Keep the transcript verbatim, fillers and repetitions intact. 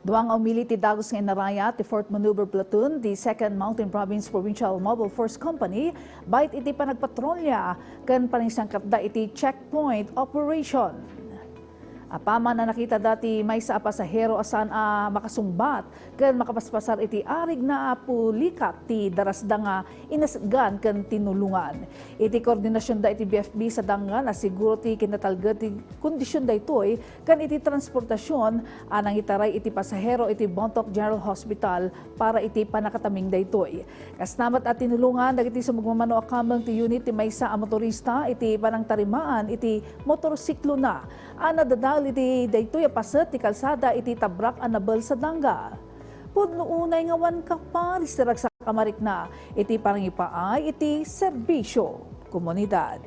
Dua nga umili ti dagus nga inarayat ti Fourth Maneuver Platoon, the Second Mountain Province Provincial Mobile Force Company, bait iti panagpatrolya ken panangsangatda iti checkpoint operation. Apaman a nakitada ti maysa a pasahero a saan a makasungbat ken makapaspasar iti arigna a pulikat ti darasda nga inasgan ken tinulongan. Iti koordinasionda iti B F B sa Dangan, nasiguro ti kinatalged ti kondisyon daytoy ken iti transportasion a nangitaray iti pasahero iti Bontoc General Hospital para iti pannakataming daytoy. Kasna met a tinulongan dagiti sumagmamano a kameng ti unit ti maysa a motorista iti panangtarimaan iti motorsiklona a nadadael iti daytoy a paset ti kalsada iti Tabrak a Nabel sa Danga. Pudno unay nga awan kaparis ti ragsak a marikna iti pangipaay iti serbisyo komunidad.